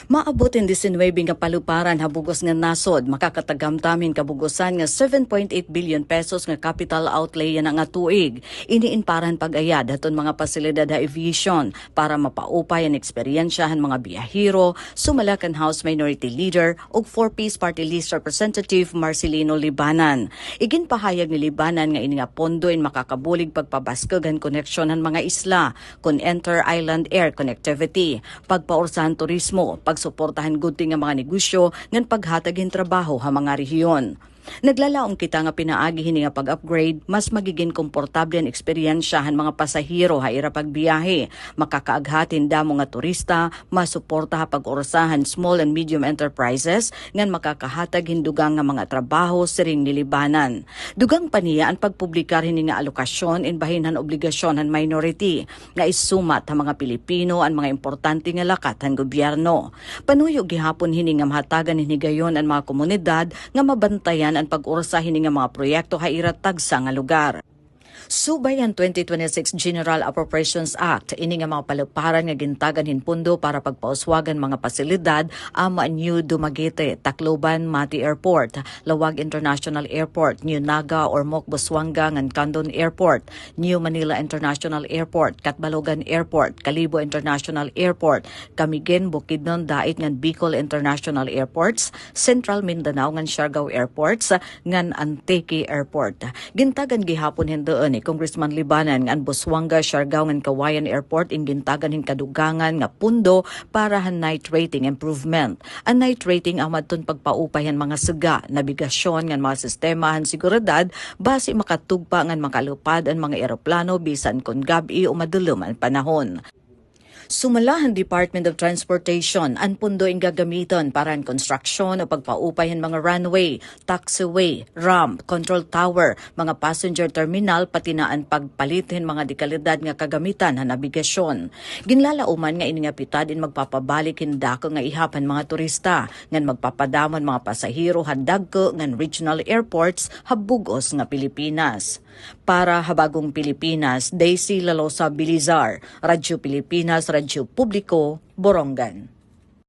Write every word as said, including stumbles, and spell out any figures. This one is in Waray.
Maabot in disinwebe nga paluparan ha bug-os nga nasod, makakatagamtam hin kabug-osan nga seven point eight billion pesos nga capital outlay yana nga tuig. Ini in para han pag-ayad haton mga pasilidad ha aviation para mapaupay an eksperyensya han mga biyahero, sumala kan House Minority Leader ug Four Ps Party List Representative Marcelino Libanan. Iginpahayag ni Libanan nga ini nga pondo in makakabulig pagpabaskog han koneksyon han mga isla kon inter-island air connectivity, pagpaursa han turismo, pagsuporta han gudti nga mga negosyo, ngan paghatag hin trabaho ha mga rehiyon. Naglalaom kita nga pinaagi hini nga pag-upgrade, mas magigin komportable an eksperyensya han mga pasahero ha ira pagbiyahe, makakaaghat hin damo nga turista, masuporta ha pag-ursa han small and medium enterprises, ngan makakahatag hin dugang nga mga trabaho, siring ni Libanan. Dugang pa niya an pagpublikar hini nga alokasyon in bahin han obligasyon han minority nga isumat ha mga Pilipino an mga importante nga lakat han gobyerno. Panuyo gihapon hini nga mahatagan hin higayon an mga komunidad nga mabantayan an pag-ursa hini nga mga proyekto ha ira tagsa nga lugar. Subay an twenty twenty-six General Appropriations Act, ini nga mga paluparan nga gintagan hin pondo para pagpauswag han mga pasilidad amo an New Dumaguete, Tacloban, Mati Airport, Laoag International Airport, New Naga, Ormoc, Busuanga, ngan Candon Airport, New Manila International Airport, Catbalogan Airport, Kalibo International Airport, Camiguin, Bukidnon, Dait, ngan Bicol International Airports, Central Mindanao ngan Siargao Airports, ngan Antique Airport. Gintagan gihapon hin duon ni Congressman Libanan nga an Busuanga, Siargao, ngan Cauayan Airport in gintagan hin kadugangan nga pondo para han night rating improvement. An night rating amo adton pagpaupay han mga suga, nabigasyon ngan mga sistema han seguridad basi makatugpa ngan makalupad an mga eroplano bisan kon gab-i o madulom an panahon. Sumala han Department of Transportation, an pondo in gagamiton para han konstruksyon o pagpaupay han mga runway, taxiway, ramp, control tower, mga passenger terminal, pati na an pagpalit hin mga dekalidad nga kagamitan han nabigasyon. Ginlalauman nga ini nga pitad in magpapabalik hin dako nga ihap han mga turista, ngan magpapadamo han mga pasahero ha dagko ngan regional airports ha bug-os nga Pilipinas. Para ha Bagong Pilipinas, Daisy Lalosa Bilizar, Radyo Pilipinas, Radyo Publiko, Borongan.